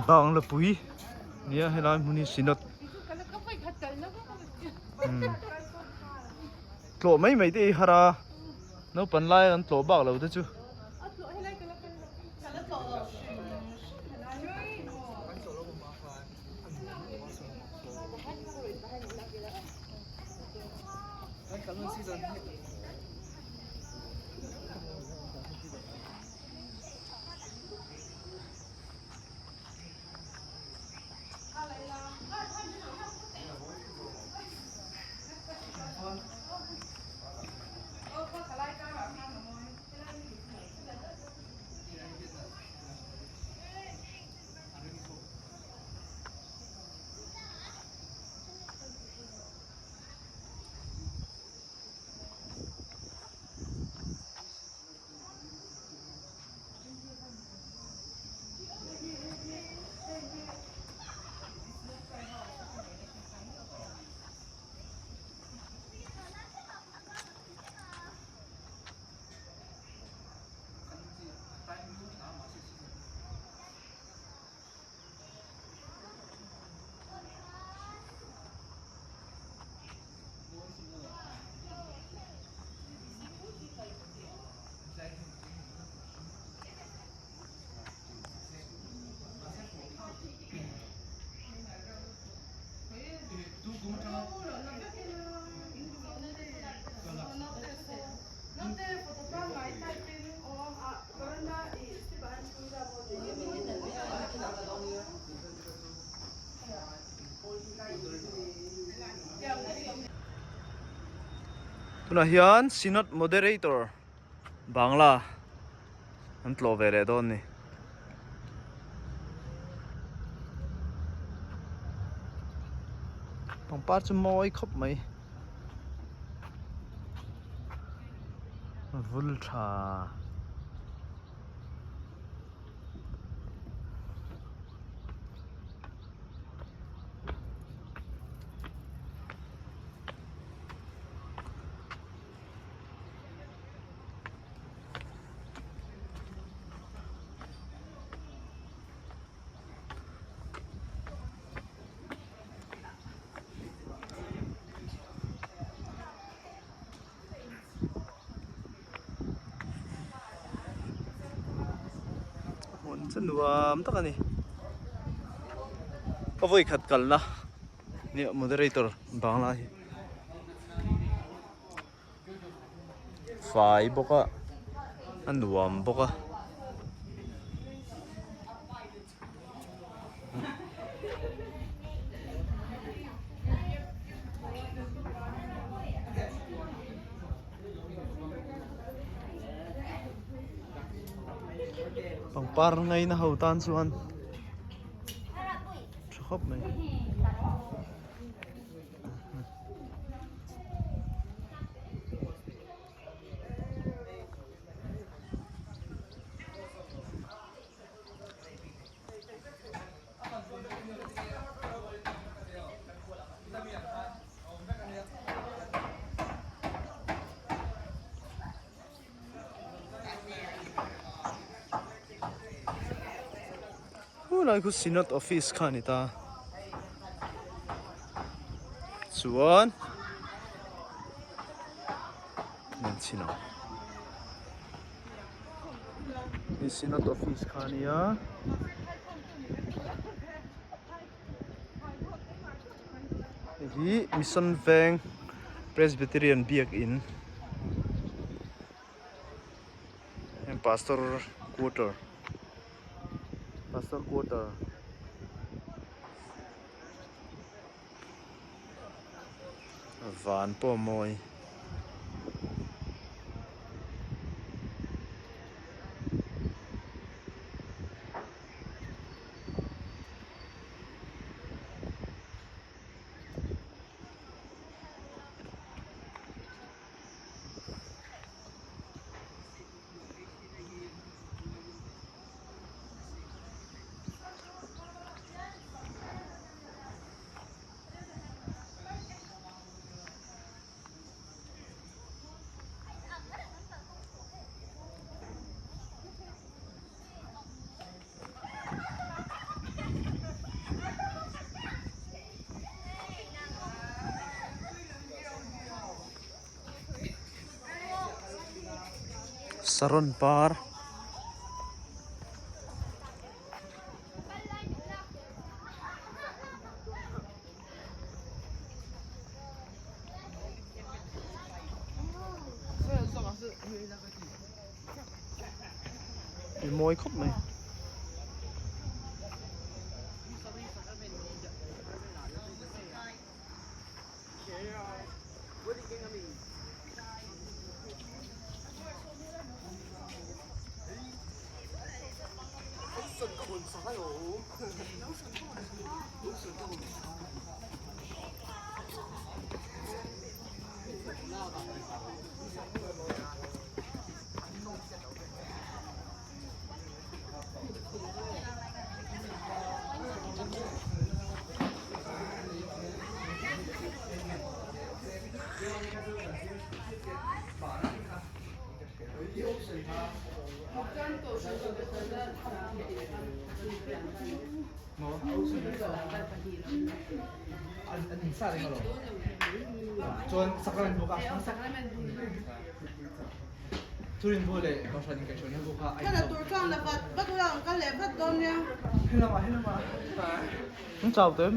Bangla pui nia helai hmun hi Synod tlawh mai mai te hi har a naupang lai an tlawh bak lo te chu. Tunah hian Synod Moderator Bangla an tlawh ve leh dawn a ni. Pangpar chu mawi khawp mai. Vul tha. Hmun chu nuam tak a ni ka vawi khat kalna nia moderator bangla hi fai bawk a a nuam bawk a. Pangpar ngaina ho tan chuan tha khawp mai. Khulai khu Synod office kha a ni ta chuan an chhin ang. Hei Synod office kha a nia. Hei hi Mission Veng Presbyterian Biakin heng pastor quarter pastor quarter. Van pawh a mawi. Saron par. I mawi khawp mai. An chau tawh em?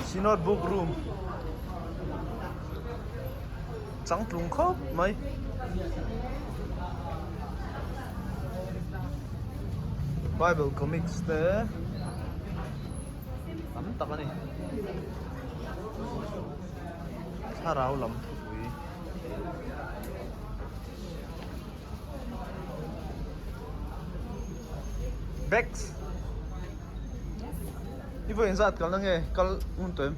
Synod book room changtlung khawp mai. Bible comics te tam tak a ni. Thlarau lam thupui. Bags. I vawi inzat kalna nge kal ngun tawh em?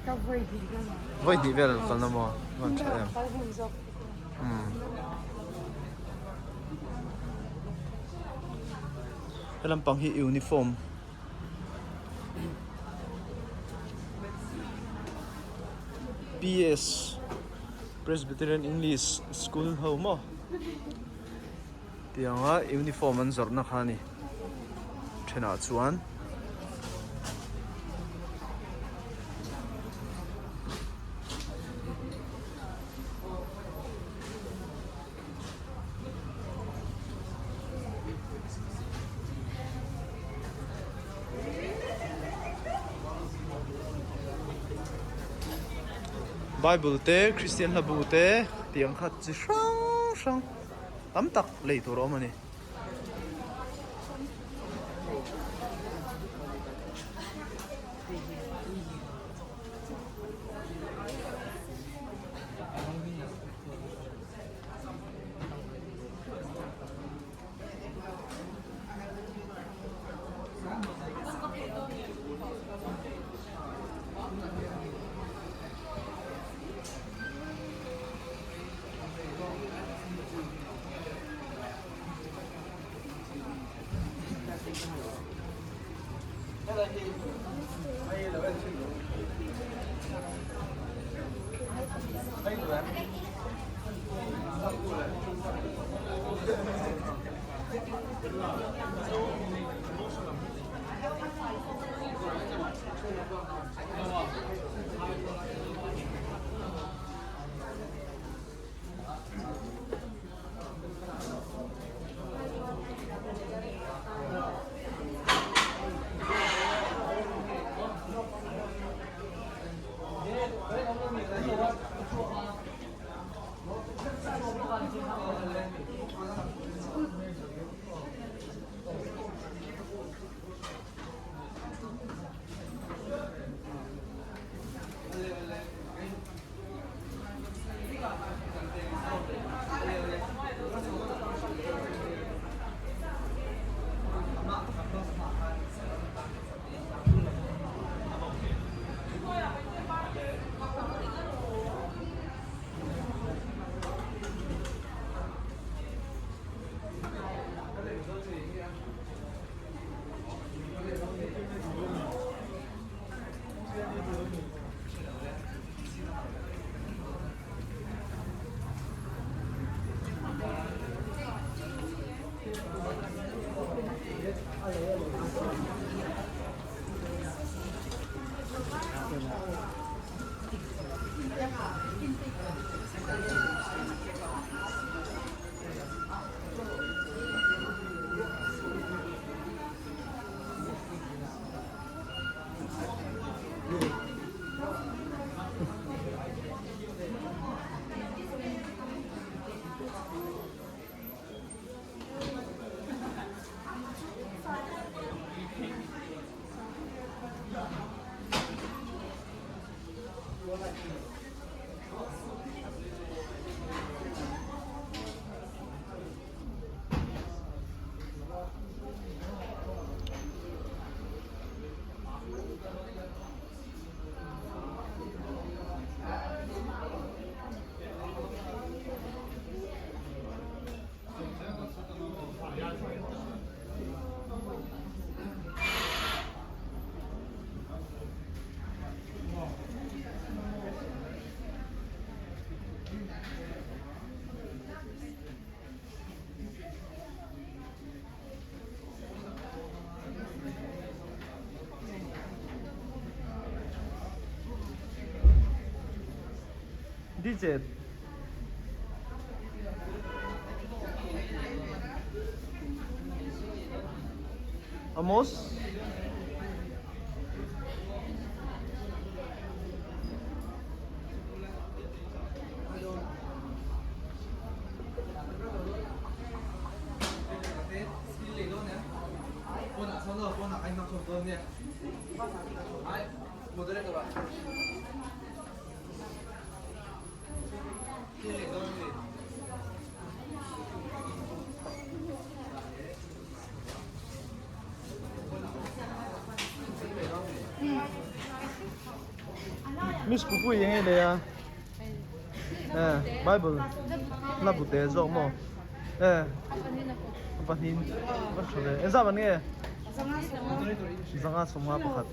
Ka vawi hnih vel. Vawi hnih vel kalna maw? Vawi tha em? Kal hun zawk. He lampang hi uniform. PS Presbyterian English School ho maw tianga uniform an zawrhna kha a ni thenah chuan. Bible te Christian hla bu te tiang kha chi hrang hrang tam tak lei tur a awm a ni. Dj. Amos. Miss Pupui eng nge lei a? Eh, Bible la bu te zawk maw? Eh, a pahnih a tha ve. Engzah man nge? Zanga sawmnga pakhat.